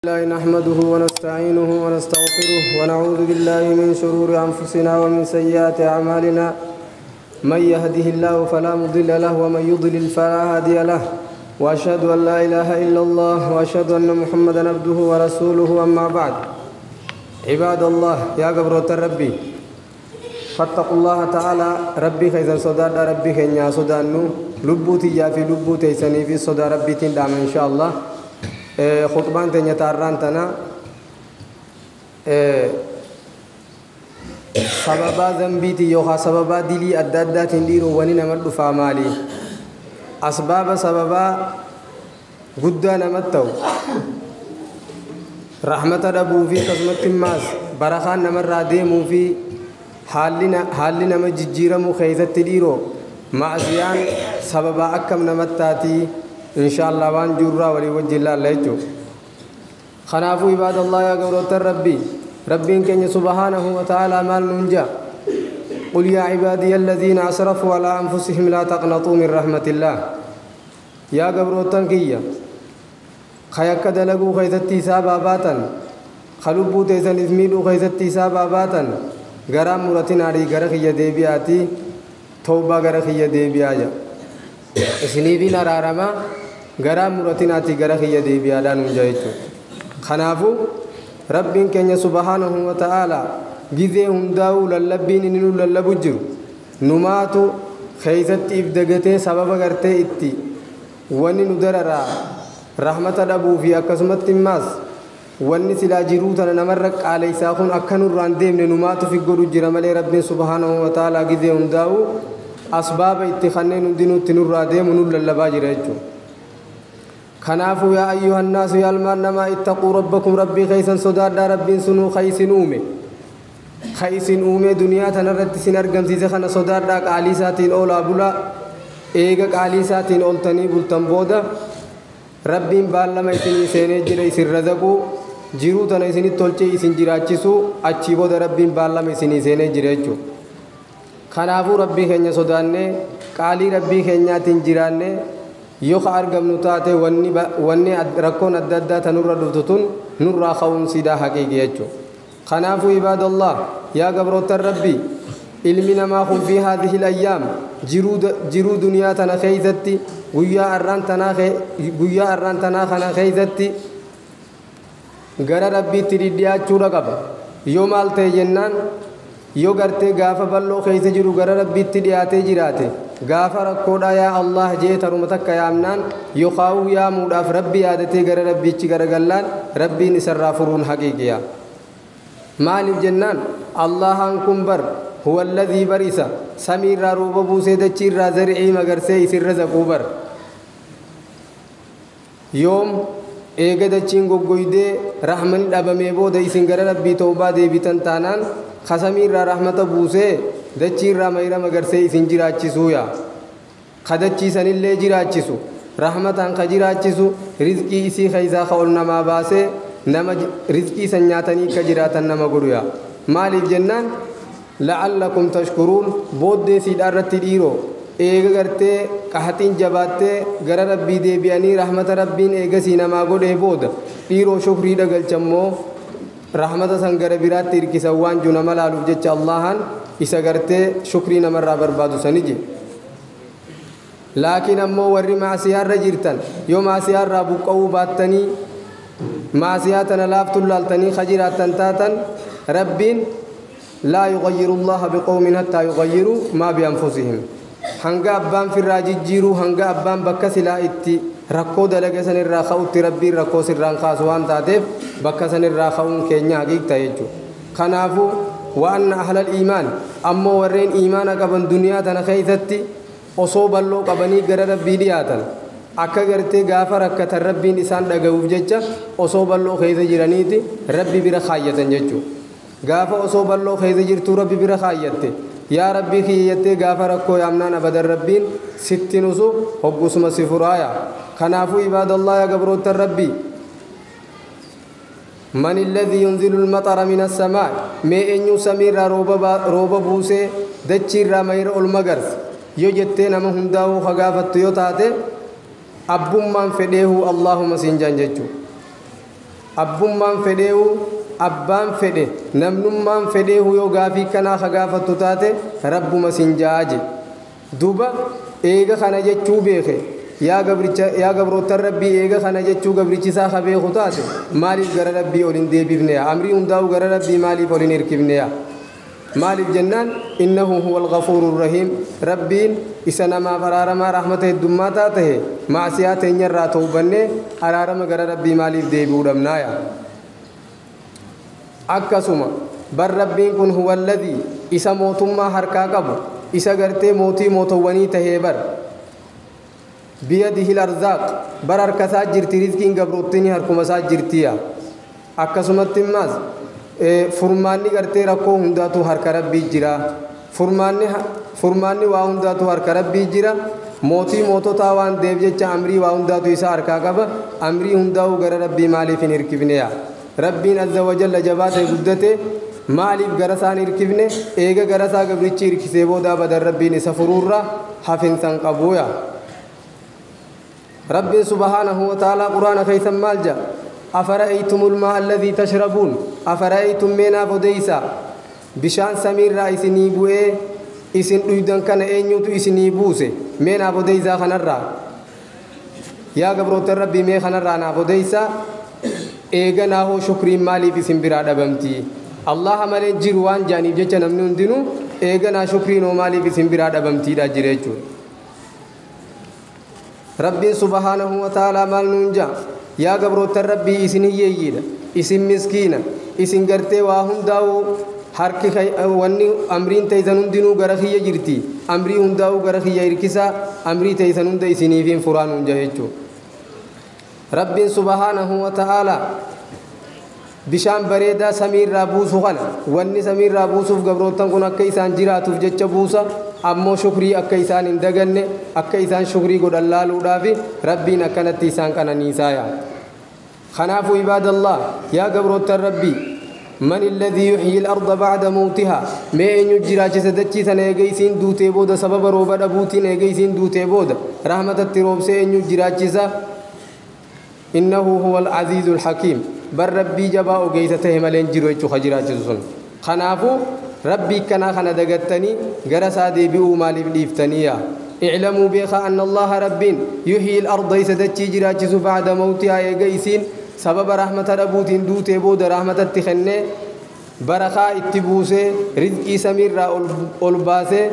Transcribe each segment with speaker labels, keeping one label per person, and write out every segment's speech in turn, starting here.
Speaker 1: الله نحمده ونستعينه ونستغفره ونعوذ بالله من شرور أنفسنا ومن سيئات أعمالنا، من يهده الله فلا مضل له ومن يضلل فلا هادي له، وأشهد أن لا إله إلا الله وأشهد أن محمدا عبده ورسوله. أما بعد، عباد الله، يا قبرة ربي فاتقوا الله تعالى. ربي خيزا صدى ربي خينيا صدى لبوتي يا في لبوتي سني في صدى ربي تندام إن شاء الله. خطبان تنيا تاران تنا سببا ذنبيتي يوخا سببا دلي أدادا تنديرو وني نمر دفا مالي أسباب سببا قد نمتو رحمة ربو في قسمة ماس برخان نمر راديمو في حالنا مججيرمو خيزة تديرو معزيان سببا أكم نمتاتي إن شاء الله وان جرى ولي وجه الله ليجو. خنافو عباد الله يا قولة ربي ربي إن كان سبحانه وتعالى مال ننجا. قل يا عبادي الذين أسرفوا على أنفسهم لا تقنطوا من رحمة الله. يا قبروتن كيا خيك دلقوا خيزتي ساباباتا خلبو تيزن إزميلو خيزتي ساباباتا غرام مرتين عري غرخي ديبياتي توبة غرخي ديبياجا إسنيبين أرارما غرام مرتين غرخي ديبيادا ننجا. خنافو ربين كن سبحانه وتعالى جزء هنداو للبين إنه للبجر نماتو خيزت إبدغته سبب غرته إتي وني ندررا رحمة أبو في أكسمت الناس وني سلا جروتنا نمرك على ساخون أكنور راندم نماتو في جرو جرمال ربين سبحانه وتعالى جزء هنداو أسباب اتخانين ندينو تنور رادم ونور للباجر يجو. خنافو يا أيها الناس يا المرنما اتقوا ربكم ربي خيسا صداد ربي سنو خيسن أومي خيسن أومي دنيا تنرد سنرقم سيزخنا صداد قالي ساتين أولا بولا إيغا قالي ساتين أولتني بلتن بودا ربي بالما إسن سيني جري إسن رزقو جيرو تنا إسن تولچي إسن جراچسو أچي بودا ربي بالما إسن سيني جريچو. خنافو ربي خينيا صداني قالي ربي خينيا تنجراني يوخ أرقم نتاتي وني ركون الدادة تنور دفتون نور خون سيدا حقيقي يجو. خنافو عباد الله يا قبروت الربي علمنا ما خم في هذه الأيام جرو دنيا تنا خيزتي ويا أران تنا خنا خيزتي غرا ربي تريديا چورا قب يوم آلتي جنان يو غرتي غافة بلو خيز جرو غرا ربي تريدياتي جراتي غافر ركودا يا الله جي ترمتك يا أمنان يخاو يا موداف ربي عادتي غر ربي تشغرغلان ربي نسرافرون حقيقيا مال الجنان الله انكم بر هو الذي بريسا سمير روب بوسه دچير زرعي مگر سي سر رزقو بر يوم ايغه دچين غوغويده رحمن دبمه بود اسن غر ربي توبه دي بيتن تانان خسمير رحمت بوسه دچير ميرا مگر سي اسن جراچسويا خدچي سنille jiraachisu rahmatan ka jiraachisu rizqii isii khayza khawul nama baase nama rizqii san nyaatanii ka jiraatan nama godhuya. Maaliif jennaan la'allakum tashkuruun booddee siidhaa irratti dhiiroo eega gartee qahaxiin jabaattee gara rabbii deebi'anii rahmata rabbiin eegasii namaa godhee booda dhiiroo shukrii dhagalchammoo rahmata san gara biraatti hirkisan waan jiru nama laaluuf jecha Allahan isa gartee shukrii namarraa barbaadu sani je. Laakiin ammoo warri maasiyaarra jirtan yoo maasiyaarraa buqqa'uu baattanii maasiyaa tana laaftuun laaltanii ka jiraattan taatan rabbiin laa yughayyiru Allaha biqawmin hattaa yughayyiruu maa bianfusihim hanga abbaan firraa jijjiiruu hanga abbaan bakka silaa itti rakkoo dalaga sanirraa ka'utti rabbiin rakkoo sirraan kaasu waan taateef bakka sanirraa ka'uun keenya haqiiqta jechuudha. Kanaafuu وأن أهل الإيمان أما ورين إيمان قبل دنيا تنخيزتي أصوب الله قبني قرر ربي دياتا أكا قرتي غافر أكا تربي نسان دقوف ججا أصوب الله خيز جرانيتي ربي برخاية ججو غافر أصوب الله خيز جرتو ربي برخاية يا ربي خييتي غافر أكو يامنان أبدا ربين ستين أصوب حبوسما سفرايا. خنافو عباد الله يا قبروت الربي من الذي ينزل المطر من السماء مي انيو سمير روبا بوسه دچير مير المغرس يو جتي نما هنداو خغافت يو تاته أبومان فديه اللهم سنجان جچو. Abbummaan fedheewu abbaan fedhe namnummaan fedheehu yoo gaafii kanaa ka gaafattu taate rabbuma sin jaaje. Duuba eega kana jechuu beeke yaa gabroottan rabbii eega kana jechuu gabrichisaa ka beeku taate maaliif gara rabbii ol hin deebifneya? Amrii hundaa'u gara rabbii maaliif ol hin hirkifneya? Maaliif jennaan innahu huwa alghafuuru rahiim. Rabbiin isa namaaf araaramaa rahmata heddummaataa tahe macsiyaa teenyarraa tawbannee araarama gara rabbii maaliif deebi'uu dhabnaaya? Akkasuma bar rabbiin kun huwa alladhii isa mootummaa harkaa qabu isa gartee mootii mootowwanii tahee bar biyadihi larzaaq bar harkasaa jirti rizqiin gabroottinii harkumasaa jirtiya. Akkasumatti immaas furmaanni gartee rakkoo hundaatu harka rabbii jira. Furmaanni waa hundaatu harka rabbii jira. Mootii moototaa waan deef jecha amrii waa hundaatu isa harkaa qaba. Amrii hundaa'uu gara rabbii maaliif hin hirkifneya? Rabbiin azza wajalla jabaate guddate maaliif gara isaan hirkifne? Eega gara isaa gabrichi hirkisee booda abadan rabbiin isa furuurra hafinsan qabuuya. Rabbiin subhaanahu wa ta'aalaa quraana keeysan maal jedha? أفرأيتم الماء الذي تشربون أفرأيتم مينا فديسا بشان سمير رئيس نيبوه إسن أيضاً كان أنيوتو إسن نيبوسه مينا فديسا خنرا يا قبروت ربي مي خنرا نا فديسا إيغنا هو شكري مالي في سنبرا دبمتي الله مالي جيروان جانب جيتش نمنون دينو إيغنا شكري نو مالي في سنبرا دبمتي دا جيريچو. ربي سبحانه وتعالى مال نونجا yaa gabroottan rabbii isin hiyyeeyyiidha isin miskiina isin gartee waa hundaa'uu harki wanni amriin teeysan hundinuu gara kiyya jirti amrii hundaa'uu gara kiyya hirkisaa amrii teeysan hunda isiniifin furaan hunja jechuu. Rabbiin subhaanahu wa ta'aalaa bishaan bareedaa samiirraa buusu kana wanni samiirraa buusuuf gabroottan kun akka isaan jiraatuuf jecha buusa ammoo shukrii akka isaan hin daganne akka isaan shukrii godhan laaluudhaaf rabbiin akkanatti isaan qananiisaaya. Kanaafuu ibaadallah yaa gabroottan rabbii man alladhii yuhyi al-arda ba'da mawtihaa mee eenyu jiraachisa dachii sana eega isiin duutee booda sababa rooba dhabuutiin eega isiin duutee booda rahmatatti roobsee eenyu jiraachisa? Innahu huwa al-aziizu al-hakiim. Bar rabbii jabaa ogeessa tahe malee hin jiru jechuu ka jiraachisu sun. Kanaafuu rabbii kanaa kana dagattanii gara isaa deebi'uu maaliif dhiiftaniiya? اعلموا بيخا أن الله ربين يحيي الأرض يسدتشي جراجس بعد موتها يجيسين سبب رحمة ربوتين دوتي بود رحمة التخنة برخاء اتبوسي رزقي سمير أولباسي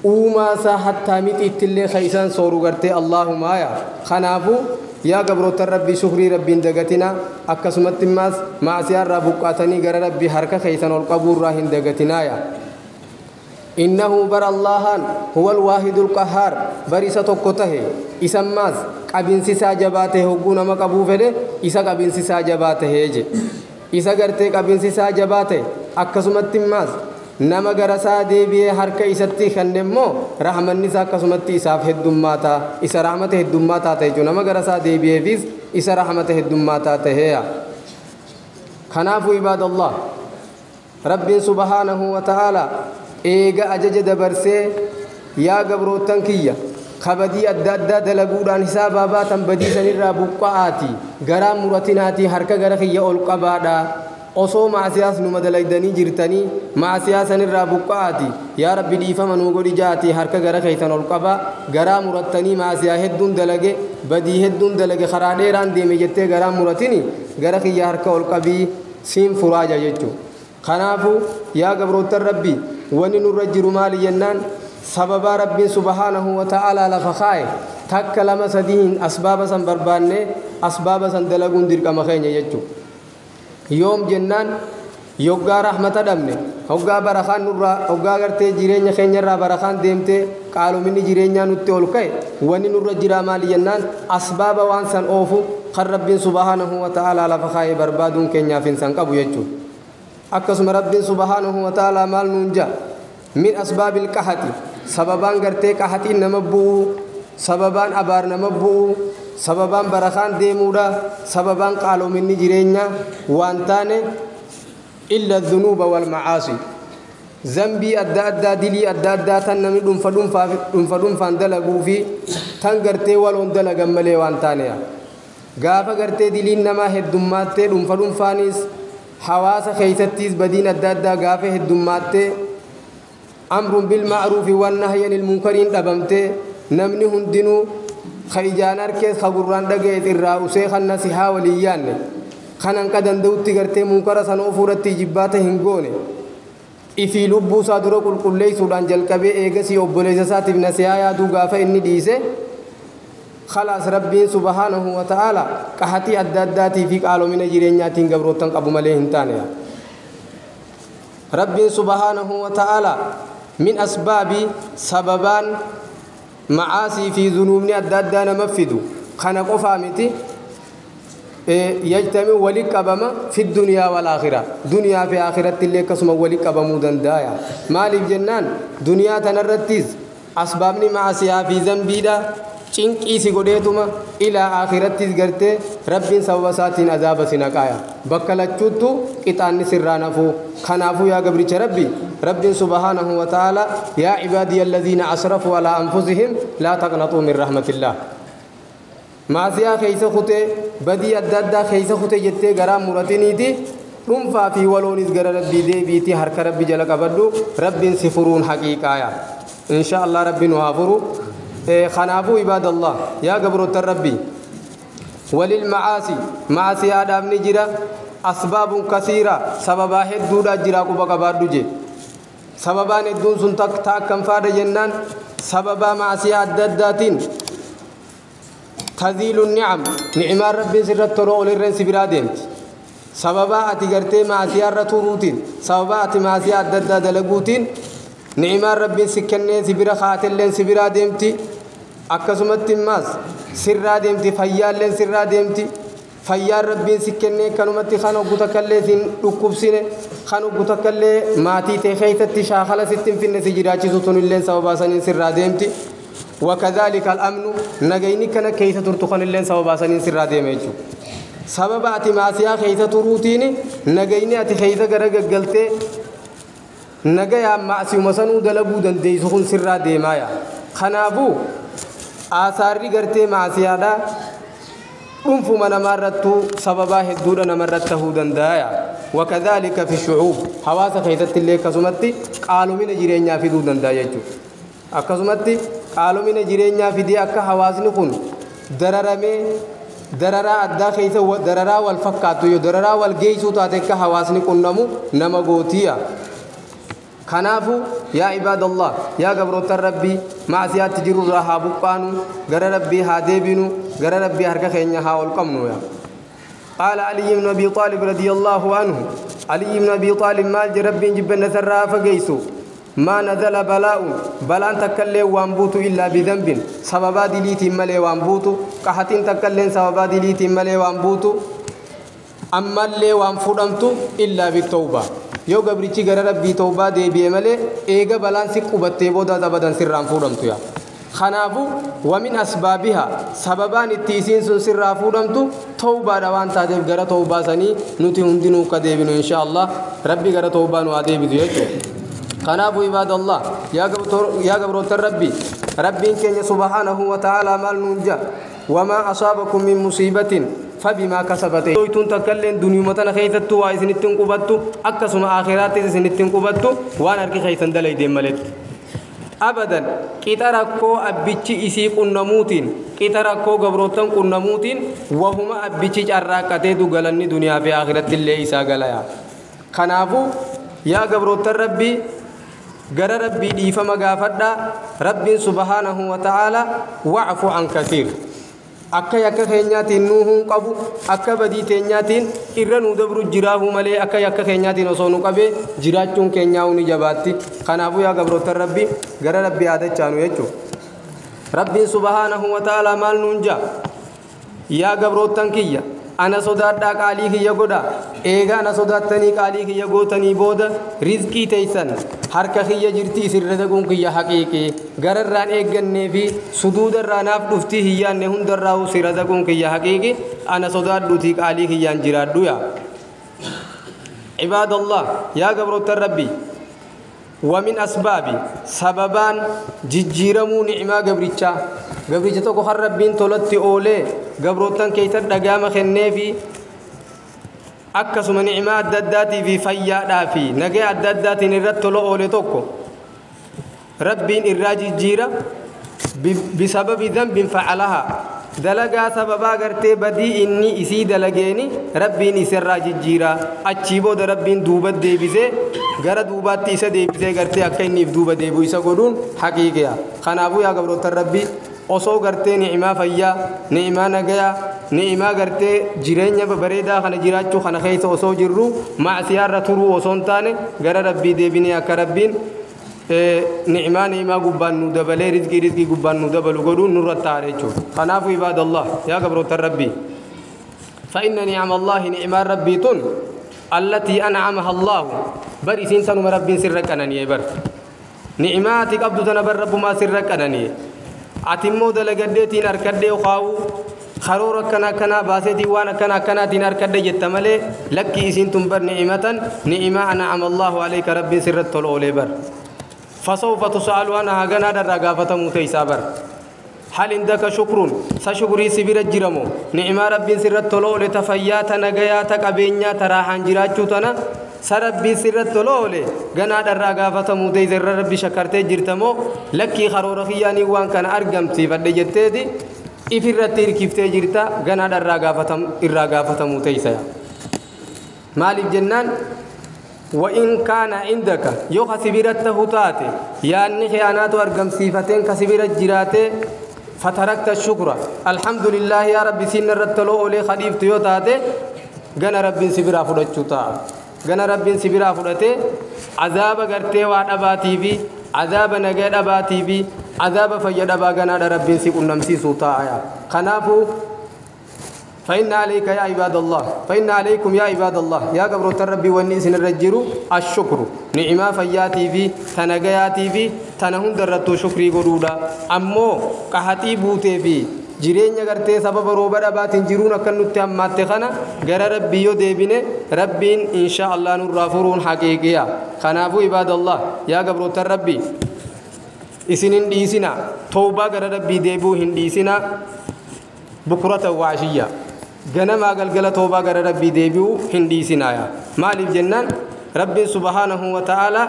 Speaker 1: وما حتى ميت اتلي خيسان صورو غرتي اللهم آيا. خنافو يا قبروت ربي شكري ربي دغتنا أكسمت ماس معسيار ربقاتني غر ربي حركة خيسان القبور راهن دغتنا يا. إنه بر الله هو الواحد القهار بريسة كته إسماس قبين سيسا جباته هقونا ما قبو فله إسا قبين سيسا جباته هيجي إسا قرتي قبين سيسا جباته أكسمت ماس نما غرسا ديبيه حركة إساتي خنمو رحمة النساء كسمت إساف هدوماتا إسا رحمة هدوماتا تهجو نما غرسا ديبيه فيز إسا رحمة هدوماتا تهيا. خنافو عباد الله رب سبحانه وتعالى eega ajaja dabarsee yaa gabroottan kiyya kabadii adda addaa dalaguudhaan hisaabaa baatan badii sanirraa buqqa'aatii garaa muratinaatii harka gara kiyya ol qabaadhaa osoo maasiyaas numa dalaydanii jirtanii maasiyaa sanirraa buqqa'aatii yaa rabbi dhiifama nuu godhi jaatii harka gara keeysan ol qabaa garaa murattanii maasiyaa hedduun dalage badii hedduun dalage karaa dheeraan deeme jettee garaa muratini gara kiyya harka ol qabii siin furaaja jechuu. Kanaafuu yaa gabroottan rabbii wani nurra jiru maali jennaan sababaa rabbiin subhaanahu wa ta'aalaa lafa kaaye takka lama sadiin asbaaba san barbaanne asbaaba san dalaguun dirqama keenya jechuu. Yoom jennaan yoggaa rahmata dhabne hoggaa barakaan nurraa hoggaa gartee jireenya keenyarraa barakaan deemtee qaalominni jireenyaa nutti ol ka'e wani nurra jiraa maali jennaan asbaaba waan san oofu kan rabbiin subhaanahu wa ta'aalaa lafa kaaye barbaaduun keenyaaf hin san qabu jechuu. Akkasuma rabbiin subhaanahu wa ta'aalaa maal nuun jaa min asbaabil qahati sababaan gartee qahatiin nama bu'uu sababaan abaar nama bu'uu sababaan barakaan deemuudha sababaan qaalominni jireenyaa waan taane illa dhunuuba wal macaasi zambii adda addaa dilii adda addaa tan namni dhuunfa dhuunfaan dalaguu fi tan gartee waloon dalagan malee waan taaneya. Gaafa gartee diliin namaa heddummaattee dhuunfa dhuunfaanis hawaasa keeysattis badiin adda addaa gaafa heddummaattee amrun bilma'ruufi wannahyi anil munkariin dhabamtee namni hundinuu ka ijaan arkees ka gurraan dhagayees irraa usee kan nasihaa waliin yaanne kanan ka danda'utti gartee munkara sana ofuudhatti jibbaata hin goone ifii lubbuu isaa dura qulqulleessuudhaan jalqabee eegasii obboleessa isaatiif nasihaa yaaduu gaafa inni dhiise خلاص ربي سبحانه وتعالى قحتي أداداتي في قالوا من جيرينياتين قبروتن قبو مليهن تانيا ربي سبحانه وتعالى من أسباب سببان معاصي في ذنوبني أدادانا مفدو خنق أفامتي يجتمع ولك أبما في الدنيا والآخرة دنيا في آخرة اللي كسم ولك أبمو دندايا مالك جنان دنيا تنرتيز أسبابني معاصيها في ذنبي دا cinqii si godheetuma ilaa akhirattis gartee rabbiin sababa isaatiin azaaba si naqaaya bakka lachuuttu qixaanni sirraa nafuu kanaafuu yaa gabricha rabbi rabbiin subhaanahu wa ta'aala yaa cibaadiya alladhiina asrafuu alaa anfusihim laa taqnaxuu min rahmatillah maasiyaa keeysa kutee badii adda addaa keeysa kutee jettee garaa muratiniiti dhuunfaa fi waloonis gara rabbii deebiitii harka rabbi jala qabadhu rabbiin si furuun haqiiqaaya insha allah rabbi nu haa furu خنافو عباد الله يا قبر الربي وللمعاصي معاصي آدم نجرا أسباب كثيرة سببا هدودا جرا قبا قبادو سببا ندون سن تك تاك كم فاد جنان سببا معاصي أدداتين تزيل النعم نعم ربي سر الترو للرنس برادين سببا أتي معاصي الرتوروتين سببا أتي معاصي أددات لغوتين نعم ربي سكنة سبرا خاتلين سبرا ديمتي akkasumatti immaas sirraa deemti fayyaalleen sirraa deemti fayyaan rabbiin si kennee kanumatti kan hoggu takkallee sin dhukkubsine kan hoggu takkallee maatii ta'e keessatti shaakala sitti hin finne si jiraachisu sunilleen sababaa saniin sirraa deemti wakadhaalika al'amnu nagayni kana keessa turtu kanilleen sababaa saniin sirraa deema jechuudha. Sababa ati maasiyaa keessa turuutiin nagayni ati keessa gara gaggaltee nagayaa maasiyuma sanuu dalaguu dandeessu kun sirraa deemaaya. Kanaafuu aasaarri gartee maasiyaadha dhuunfuma namaarrattuu sababaa hedduudha namarratti tahuu danda'a. Wakadhaalika fi shucuub hawaasa keessatti illee akkasumatti qaalomina jireenyaa fiduu danda'a jechuudha. Akkasumatti qaalomina jireenyaa fidee akka hawaasni kun dararamee dararaa addaa keessa dararaa wal fakkaattu yoo dararaa wal geessuu taate akka hawaasni qunnamu nama gootiya. Kanaafuu yaa ibaadallah yaa gabroota rabbii maasiyaatti jirurraa haa buqqaanu gara rabbii haa deebinu gara rabbii harka keenya haa ol qabnu yaa. قال علي بن أبي طالب رضي الله عنه علي بن أبي طالب مال ربي جبن سرا فقيسو ما نزل بلاء بلان تكلي وانبوت إلا بذنب سببا دليتي ملي وانبوت قحتين تكلين سببا دليتي ملي وانبوت أما اللي وانفرمت إلا بالتوبة يو قبرتي غير ربي توبة دي بيملي إيغا بلان سيقوبتي بودا زبدان سران فرمت يا خنافو ومن أسبابها سببان التيسين سن سر فورمتو توبة روان تادف غرا توبة سني نتي هندنو كديبنو إن شاء الله ربي غرا توبة نو أديب ديتو خنافو عباد الله يا قبروت ربي ربي كن سبحانه وتعالى مال ننجا وما أصابكم من مصيبة فبما كسبت تويتون تكلن دنيا متنا خيثتو وايسنتن قبتو أكسم آخرات سنتن قبتو وانا أركي خيثن دلي ديملت أبداً كتركو أبيتشي إسي قنموتين كتركو قبروتن قنموتين وهما أبيتشي جراكتي دو غلني دنيا في آخرة اللي إسا غلايا خنافو يا قبروتن ربي غر ربي ديفا مغافتا ربي سبحانه وتعالى وعفو عن كثير akka yakka keenyaatiin nuuhuun qabu akka badii teenyaatiin irra nu dabru jiraahu malee akka yakka keenyaatiin osoo nu qabee jiraachuun keenyaa ni jabaatti. Kanaafuu yaa gabroota rabbi gara rabbi yaadachaanu jechuudha. Rabbiin subhaanahu wa ta'ala maal nuun jaa yaa gabrootan kiyya ana sodaadhaa qaalii kiyya godhaa eega ana sodaattanii qaalii kiyya gootanii booda rizqii teessan harka kiyya jirti isirra daguun kiyya haqiiqii gararraan eeggannee fi suduudarraa naaf dhuftii hiyyaanne hundarraa sirra daguun kiyya haqiiqii ana sodaadhuutii qaalii kiyyaan jiraadhu yaa. Cibaadallah yaa gabroota rabbii ومن أسباب سببان ججيرمو نعمة قبرتشا قبرتشا تقو ربين تولت أولي Gabrootan keessatti dhagaama kenneefi akkasuma ni'imaa adda addaatii fi fayyaadhaa fi nagaya adda addaatiin irratti tola oole tokko rabbiin irraa jijjiira bisababi dhanbin facalahaa dalagaa sababaa gartee badii inni isii dalageeni rabbiin isarraa jijjiira achii booda rabbiin duuba deebisee gara duubaatti isa deebisee gartee akka inniif duuba deebi'u isa godhuun haqiiqiya. Kanaafuu yaa gabroota rabbii osoo gartee ni'imaa fayyaa, ni'imaa nagayaa, ni'imaa gartee jireenya bareedaa kana jiraachuu kana keessa osoo jirru macsiyaarra turuu osoo hin taane gara rabbii deebinee akka rabbiin ni'imaa ni'imaa gubbaan nu dabalee rizqii rizqii gubbaan nu dabalu godhuun nurra ta'a jechuudha. Kanaafuu ibaadallah yaa gabroota rabbii فإن نعم الله نعم ربي تن التي أنعمها الله بر إسين تنم رب سرك أنني بر نعماتك أبدو تنبر رب ما سرك أنني أتمو دلقديتين أركدي وخاو خرورك كنا كنا باسيتي وانا كنا كنا تين أركدي جتملي لك إسين تنبر نعمة نعمة أنعم الله عليك رب سرت تلولي بر فسوف تسأل أنا هغنا درغافة موتيسا بر هل عندك شكر سشكري سبير الجرمو نعمة رب سرت تلولي تفيات نغيات قبينيا تراحان جراچوتنا سربي سرت تلولي غنا درغافة موتيسا ربي شكرتي جرتمو لكي خرورخياني وان كان أرقمتي فدجتتي ifirratti hirkiftee jirta ganaadha irraa gaafatamuu teeysa. Maaliif jennaan وإن كان عندك يو خسبيرته تاتي يعني خيانات أرقمسيفتين خسبيرت جراتي فتركت الشكر الحمد لله يا ربي سين الرتلو أولي خليف تيو تاتي غنا ربي سبيرا فرچو تا غنا ربي سبيرا فرته عذاب غرتي وان أباتي في عذاب نجد أباتي في عذاب فيد أبا غنا ربي سيقنمسي سوتا آيا. خنافو فإن عليك يا عباد الله فإن عليكم يا عباد الله يا قبر الربي والنئسن الرجل الشكر نعمة فياتي في تنقياتي في تنهون درتو شكري قرودا أمو قحتي بوتي في jireenya gartee sababa rooba dhabaatiin jiruun akka nutti hammaatte kana gara rabbii yoo deebine rabbiin insha Allah nurraa furuun haqiiqiya. Kanaafuu ibaadallah yaa gabroota rabbii isin hin dhiisina tawbaa gara rabbii deebuu hin dhiisina bukurata waashiyya ganamaa galgala tawbaa gara rabbii deebi'uu hin dhiisinaaya. Maaliif jennaan rabbiin subhaanahu wa ta'aala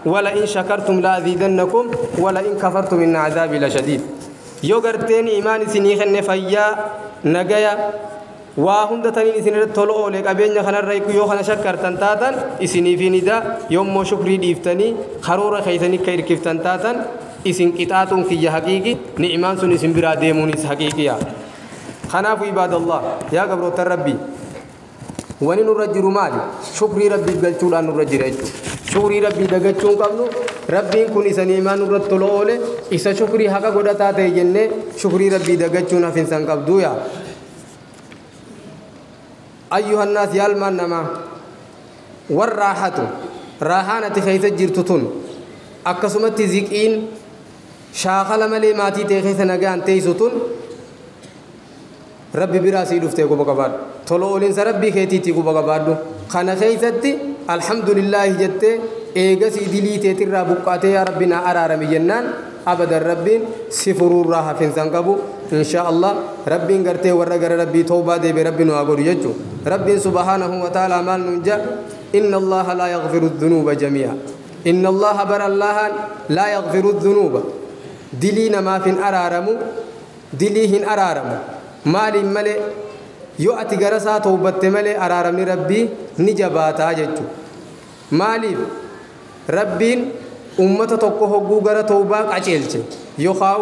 Speaker 1: wala in shakartum la aziidannakum wala in kafartum inna azaabii la shadiid. Yoo garteen imaan isinii kenne fayyaa nagaya waa hunda taniin isin irratti tola oole qabeenya kanarra yoo kana shakkartan taatan isiniif hin ida yoommoo shukrii dhiiftanii karoora keessanii akka hirkiftan taatan isin qixaaxuun kiyya haqiiqi ni'imaan sun isin biraa deemuunis haqiiqiya. Kanaafuu ibaadallah yaa gabroota rabbii wani nurra jiru maali? Shukrii rabbiif galchuudhaan nurra jira jechuudha. Shukrii rabbii dagachuu hin qabnu. Rabbiin kun isa ni'imaa nurratti tola oole isa shukrii haqa godhataa ta'e jennee shukrii rabbii dagachuun hafinsa hin qabduu yaa. Ayyuha nnaas yaa ilmaan namaa warraaxatu raahaan ati keessa jirtu tun akkasumatti ziqiin shaakala malee maatii ta'e keessa nagaan teessu tun rabbi biraa sii dhuftee quba qabaadhu. Tola oolinsa rabbii keetiitii quba qabaadhu. Kana keessatti alhamdulillaahi jettee eegasii dilii teetirraa buqqaatee yaa rabbi naa araarami jennaan abadan rabbiin si furuurraa hafinsa hin qabu. Insha Allah rabbiin gartee warra gara rabbii tawbaa deebe rabbi nu haa godhu jechuudha. Rabbiin subhaanahu wa ta'aalaa maal nuun jedha? Inna Allaha laa yaghfiru dhunuuba jamii'a. Inna Allaha bara Allahan laa yaghfiru dhunuuba. Dilii namaaf hin araaramu, dilii hin araaramu. Maaliin malee yoo ati gara isaa tawbatte malee araaramni rabbii ni jabaataa jechuudha. Maaliif rabbiin ummata tokko hogguu gara tawbaa qaceelche yookaan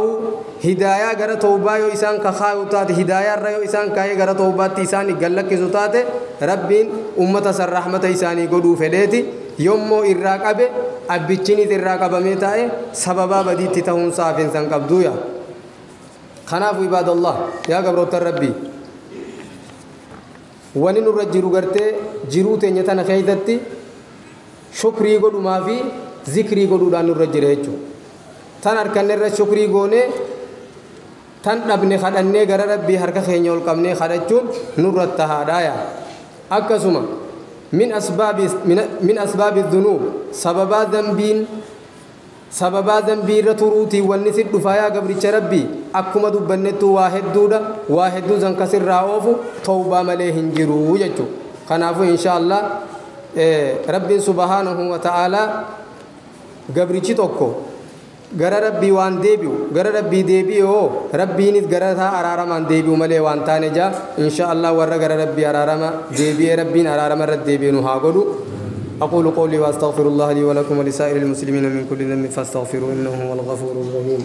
Speaker 1: hidaayaa gara tawbaa yoo isaan kakaayu taate hidaayaa irra yoo isaan kaayee gara tawbaatti isaan gallakkisu taate rabbiin ummata san rahmata isaanii godhuu fedheeti yommuu irraa qabe abbichinis irraa qabamee taa'e sababaa badiitti ta'uunsaa hafinsa hin qabduuya. Kanaafuu ibaadallah yaa gabroota rabbii wani nurra jiru gartee jiruu teenya tana keessatti shukrii godhumaa fi zikrii godhuudhaan nurra jira jechuudha. Tan harkanne irra shukrii goonee tan dhabne kadhannee gara rabbii harka keenya ol qabnee kadhachuun nurra tahaadhaaya. Akkasuma min asbaabi dhunuub sababaa dambiin Sababaa zambii irra turuutii wanni si dhufaa yaa gabricha rabbii akkuma dubbannettu waa hedduudha waa hedduu san kasirraa oofu tawbaa malee hin jiru jechuudha. Kanaafuu insha Allah rabbiin subhaanahu wa ta'aalaa gabrichi tokko gara rabbii waan deebi'u gara rabbii deebi'e hoo rabbiinis gara isaa araaramaan deebi'u malee waan taane jaa insha Allah warra gara rabbii araarama deebi'ee rabbiin araarama irra deebi'e nu haa godhu. أقول قولي وأستغفر الله لي ولكم ولسائر المسلمين من كل ذنب فاستغفروه إنه هو الغفور الرحيم.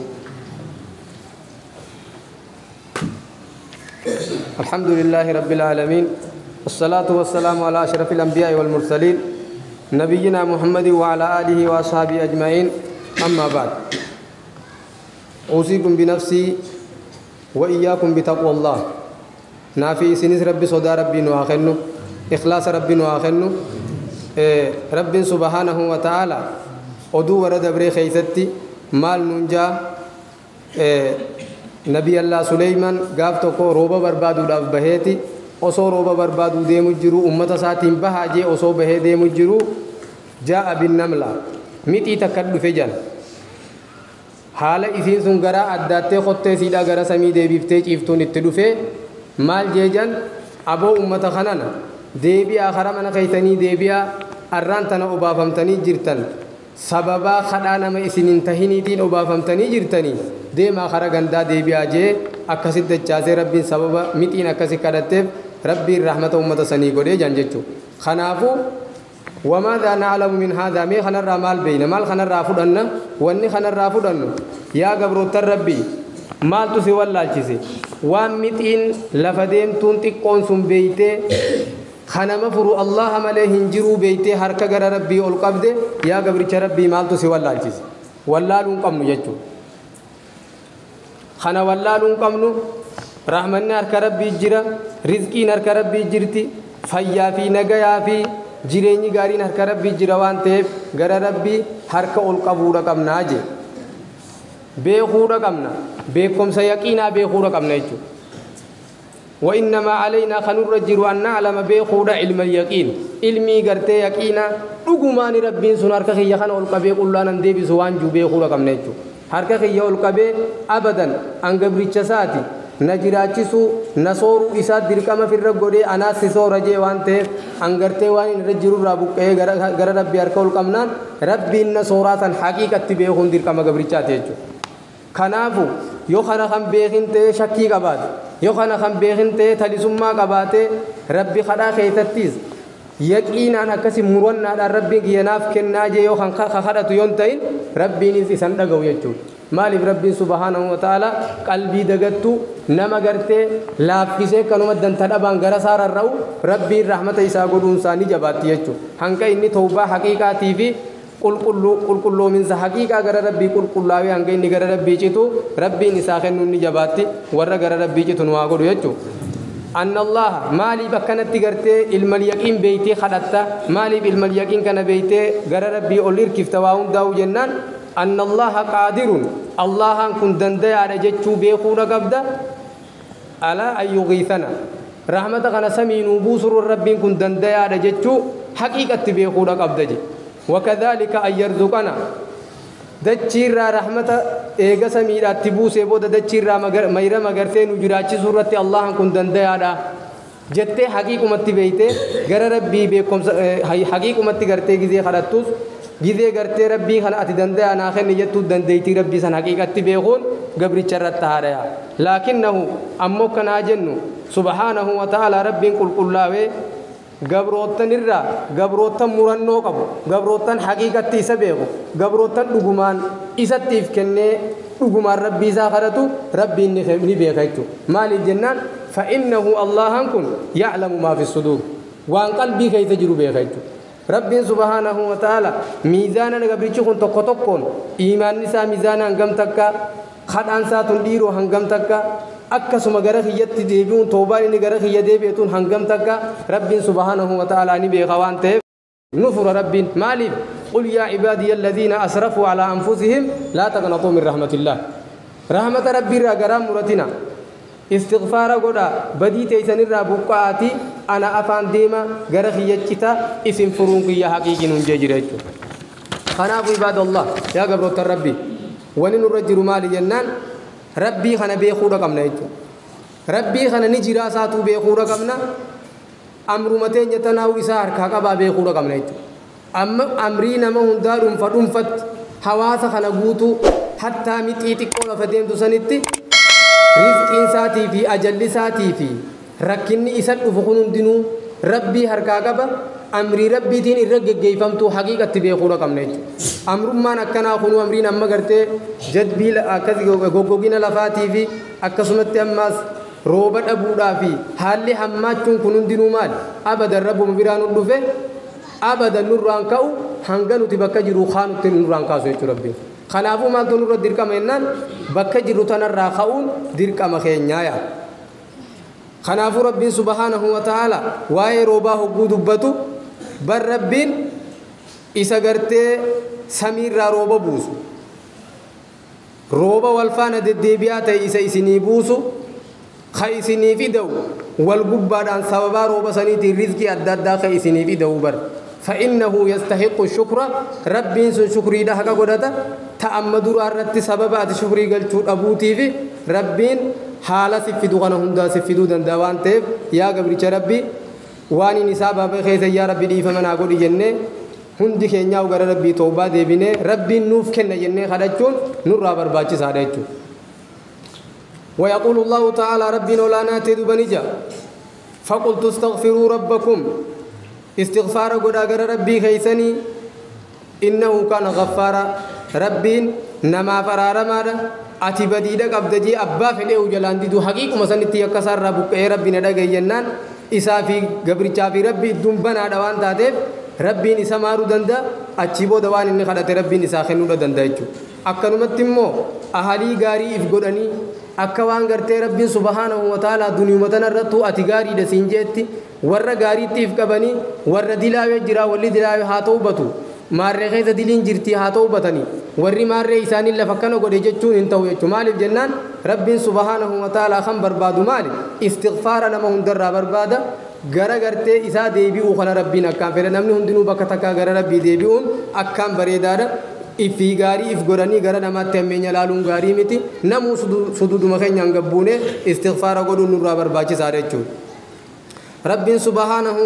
Speaker 1: الحمد لله رب العالمين والصلاة والسلام على أشرف الأنبياء والمرسلين نبينا محمد وعلى آله وأصحابه أجمعين. أما بعد، أوصيكم بنفسي وإياكم بتقوى الله. نافي سنس ربي صدى ربي نواخنو إخلاص ربي نواخنو رب سبحانه وتعالى أدو ورد بري خيستي مال ننجا نبي الله سليمان قافتكو روبا بربادو داف بهيتي osoo rooba barbaaduu deemu jiru ummata isaatiin bahaa jee osoo bahee deemu jiru jaa'a binnamla mixii takka dhufe jala haala isiin sun gara addaattee qottee siidhaa gara samii deebiftee ciiftuun itti dhufe maal jee jan aboo ummata kanana deebi'aa kara mana keeysanii deebi'aa arraan tana obaafamtanii jirtan sababaa kadhaa nama isin hin tahiniitiin obaafamtanii jirtanii deemaa kara gandaa deebi'aa jee akkasit dachaasee rabbiin sababa mixiin akkasi kadhatteef rabbiin rahmata ummata sanii godhee jan jechuu. Kanaafuu وماذا نعلم من هذا مي خنرا مال بينا مال خنرا فدنا وني خنرا فدن يا غبروت ربي مال تسي والالچسي وان متين لفديم تون تقون سن بيته خنم فرو الله مله هنجرو بيته حركه غر ربي اول قبده يا غبرچ ربي مال تسي والالچسي والالون قمن يچو خنا والالون قمن رحمن حركه ربي جرا رزقي حركه ربي جرتي فيا في نغيا في jireenyi gaariin harka rabbii jira waan ta'eef gara rabbii harka ol qabuudha qabnaa je beekuudha qabna beekumsa yaqiinaa beekuudha qabna jechuudha. وإنما علينا خنور الجر أن نعلم بيخود علم اليقين علمي قرتي يقينا رقمان ربين سن هركا خيا خن أول قبي قل لنا ندي بسوان جو بيخود قبنا يجو هركا خيا أول قبي أبدا أنقبري ساتي نجراتشسو نصورو إسا دركما في الرقودي أنا سيسو رجي وانته أنغرتي وان رجرو رابوك إيه غر ربي أركول كمنان ربي النصوراتا حقيقة تبيخون دركما قبريشاتي يجو خنافو يو خنا خم بيخين تي شكي قبات يو خنا خم بيخين تي تلسما قباتي ربي خدا خيتتيز يقينا أنا كسي مرونا على ربي يناف كناجي يو خن خدتو يونتين ربي نيس إسان دغو يجو مالف ربي سبحانه وتعالى قلبي دغتو نما غرتي لافيسه كنوم دنتا دبان غرا سار الرو ربي رحمت إسا غدون ساني جباتي يجو هنك إني توبة حقيقة في قل قل قل قل من حقيقة غر ربي قل قل لاوي هنك إني غر ربي جيتو ربي نساخن ني جباتي ور غر ربي جيتو نوا غدو يجو أن الله مالي بكنت غرتي علم اليقين بيتي خدتا مالي علم اليقين كان بيتي غر ربي اولير كيف تواون داو جنان أن الله قادر الله كن دندي على جتشو بيخونا قبدا ألا أن يغيثنا رحمتك أنا سمي نبوسر الرب كن دندي على جتشو حقيقة بيخونا قبدا جي وكذلك أن يرزقنا دتشير رحمة إيجا سمي راتبوس يبودا دتشير ميرا مغرتين وجراتشي سورة الله كن دندي على جتة حقيقة متبيته غير ربي بكم حقيقة متغرتي جزي خلطوس جزء قرتي ربي خلا أتدندى أنا آخر نجتو دنديتي ربي سن حقيقة بيخون قبر شرط تهاريا لكنه أمو كان جنو سبحانه وتعالى ربي قل قل لاوي قبروتن الرا قبروتن مرنو قبو قبروتن حقيقة تيسبيغو قبروتن لقمان إساتيف كني لقمان ربي ساخرتو ربي نبيخيتو مال الجنان فإنه الله كن يعلم ما في الصدور وان قلبي كي تجرو بيخيتو رب سبحانه وتعالى ميزانا قبريتش كن تقطقون إيمان نساء ميزانا هنگم تكا خد أنساتون ديرو هنگم تكا أكسو مغرخ يت ديبون توبان نغرخ يديبيتون هنگم تكا رب سبحانه وتعالى نبي خوان تيب نفر رب مالي قل يا عبادي الذين أسرفوا على أنفسهم لا تقنطوا من رحمة الله رحمة ربي را غرام مرتنا استغفار غدا بدي تيسن الرا بقاتي أنا أفان ديما غرخ يجتا اسم فرونك يا حقيقي نججريتو Kanaafuu ibaadallah yaa gabroota rabbi wani nurra jiru maali jennaan rabbii kana beekuudha qabna jechuudha. Rabbii kana ni jiraa isaatuu beekuudha qabna. Amruma teenya tanaa'uu isaa harkaa qabaa beekuudha qabna jechuudha. Amma amrii nama hundaa dhuunfa dhuunfatti hawaasa kana guutuu hattaa mixii xiqqoo lafa deemtu sanitti rizqiin isaatii fi ajalli isaatii fi rakkinni isa dhufu kun hundinuu rabbii harkaa qaba. Amrii rabbiitiin irra geggeeffamtuu haqiiqatti beekuudha qabna jechuudha. Amrummaan akkanaa kunuu amriin amma gartee jadbii akkas goggogina lafaatii fi akkasumatti ammaas rooba dhabuudhaa fi haalli hammaachuun kun hundinuu maali? Abadan rabbuma biraa nu dhufe abadan nurraan ka'u hanga nuti bakka jiru kaanutti nurraan kaasu jechuudha rabbiin. Kanaafuu maaltu nurra dirqama jennaan bakka jiru tanarraa ka'uun dirqama keenyaa yaa. Kanaafuu rabbiin subhaanahu wa ta'ala waa'ee roobaa hogguu dubbatu bar rabbiin isa gartee samiirraa rooba buusu rooba wal faana deddeebi'aa ta'e isa isinii buusu ka isiniif ida'u wal gubbaadhaan sababaa rooba saniitiin rizqii adda addaa ka isiniif ida'u bar فإنه يستحق الشكر ربين سن شكري ده حقا قدتا تأمد الرت سبب أت شكري قلتو أبوتي في ربين حالة سفدو غنا هندا سفدو دندوان تيب يا قبريش ربي واني نسابة بخيس يا ربي دي فمن أقول جنة هندي كنيا وغير ربي توبة ديبينه ربي نوف كنا جنة خدتون نور رابر باتش سادتون. ويقول الله تعالى ربي نولانا تدو بنيجا فقلت استغفروا ربكم استغفار قد أجر ربي خيسني إنه كان غفارا ربي نما فرار مارا أتي بديدك أبدجي أبا في الأو جلان ديدو حقيقة مثلا تيكسر ربك إيه ربي ندق جنان إسافي قبر شافي ربي دم بنا دوان تاتف ربي نسمارو دندا أتشيبو دوان إني خدت ربي نساخنو دندا يجو أكنمت مو أهالي غاري إفقدني akka waan gartee rabbiin subhaanahu wa ta'ala duniyuma tanarrattuu ati gaariidha siin jeetti warra gaariitti if qabanii warra dilaawee jira walli dilaawee haa ta'u batu maarree keessa diliin jirti haa ta'u batanii warri maarree isaanii lafa akkana godhe jechuun hin ta'u jechuudha. Maaliif jennaan rabbiin subhaanahu wa ta'ala kan barbaadu maali istighfaara nama hundarraa barbaada gara gartee isaa deebi'uu kana rabbiin akkaan fedha namni hundinuu bakka takkaa gara rabbii deebi'uun akkaan bareedaadha. Ifi gaarii if godhanii gara namaatti hammeenya laaluun gaarii miti namuu sududuma keenyaan gabbuune istighfaara godhuun nurraa barbaachisaadha jechuudha. Rabbiin subhaanahu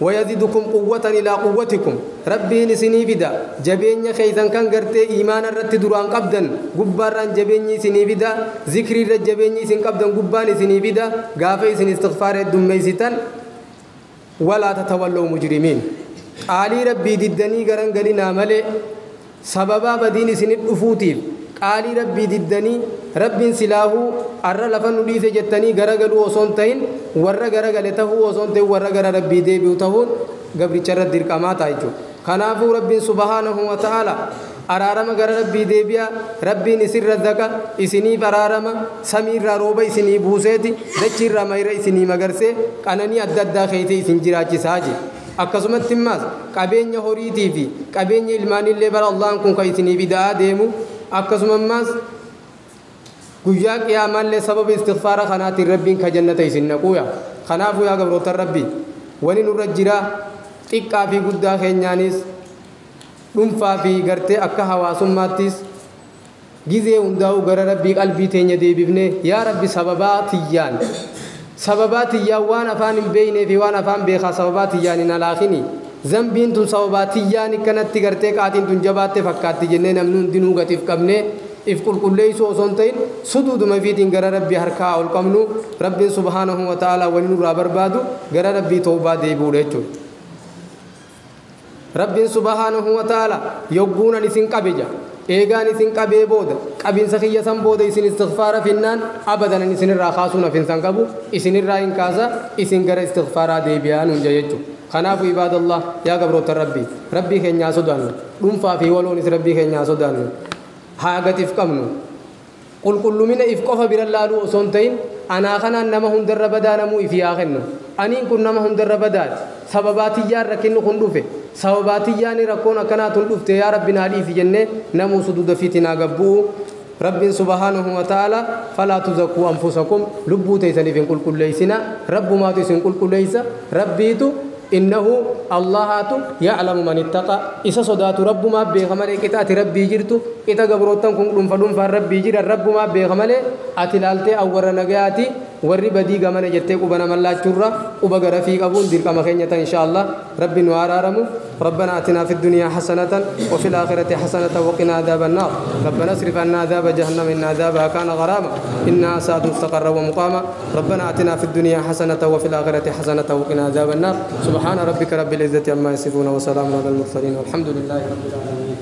Speaker 1: ويزيدكم قوة إلى قوتكم ربي سني فدا جبين خيزن كان غرتي إيمان الرت دران قبدن غباران جبين سني فدا ذكر الجبين سن قبدن غبان سني فدا غافي سن استغفار دميستن ولا تتولوا مجرمين قالي ربي ددني غران غلينا ملي سببا بدين سن دفوتيف قالي ربي ددني ربي سلاهو أرى لفن نديس جتني غرغلو وسونتين ورا غرغلته وسونتين ورا غر ربي ديبيو تهون غبري چر درقما تايجو خنافو ربي سبحانه وتعالى أرارم غر ربي ديبيا ربي نسر رزقا إسني فرارم سمير روبا إسني بوسيتي دچير مير إسني مغرسي قنني أددا خيتي إسن جراچي ساجي akkasumatti immaas qabeenya horiitii fi qabeenya ilmaanillee bara Allahan kun kan isinii fidaa deemu akkasuma immaas guyyaa qiyaamaallee sababa istighfaara kanaatiin rabbiin ka jannata isin naquuya. Kanaafuu yaa gabroota rabbii wani nurra jira xiqqaa fi guddaa keenyaanis dhuunfaa fi gartee akka hawaasummaattis gizee hundaa'u gara rabbii qalbii teenya deebifne yaa rabbi sababaa tiyyaan sababaa tiyyaan waan afaan hin beeknee fi waan afaan beekaa sababaa tiyyaan hin alaakini zambiin tun sababaa tiyyaan akkanatti gartee qaatiin tun jabaatte fakkaatti jennee namni hundinuu gatiif qabne if qulqulleessuu osoo hin ta'in suduuduma fiitiin gara rabbii harkaa ol qabnu rabbiin subhaanahu wa ta'ala wani nurraa barbaadu gara rabbii toobaa deebi'uudha jechuudha. Rabbiin subhaanahu wa ta'ala yogguunan isin qabe jaa eegaan isin qabee booda qabinsa kiyya san booda isin istighfaara finnaan abadan isinirraa kaasuun hafinsan qabu isinirraa hin kaasa isin gara istighfaaraa deebi'aa nuun jechuudha. Kanaafuu ibaadallah yaa gabroota rabbii rabbii keenyaa sodaannu dhuunfaa fi waloonis rabbii keenyaa sodaannu haa gatiif qabnu qulqullumina if qofa bira laaluu osoo hin ta'in anaa kanaan nama hundarra badaa namuu if yaa kennu aniin kun nama hundarra badaati sababaa tiyyaan rakkinni kun dhufe sababaa tiyyaan rakkoon akkanaa tun dhufte yaa rabbi naa dhiisi jennee namuu suduuda fiitiin haa gabbu'u. Rabbiin subhaanahu wa ta'ala falaa tuzakkuu anfusakum lubbuu teessaniif hin qulqulleessina rabbumaatu isin qulqulleessa rabbiitu إنه الله يعلم من اتقى إسا صدات رب ما بيغمالي كتا ربي جرتو كتا قبروتن كن فدون فربي جر رب ما بيغمالي أتلالتي أور نجاتي warri badii gamana jettee quba namallaachuurra quba gara fi qabuun dirqama keenyata insha Allah rabbi nu araaramu. ربنا اتنا في الدنيا حسنة وفي الآخرة حسنة وقنا عذاب النار. ربنا اصرف عنا عذاب جهنم إن عذابها كان غراما إنها ساءت مستقرا ومقاما. ربنا اتنا في الدنيا حسنة وفي الآخرة حسنة وقنا عذاب النار. سبحان ربك رب العزة عما يصفون وسلام على المرسلين والحمد لله رب العالمين.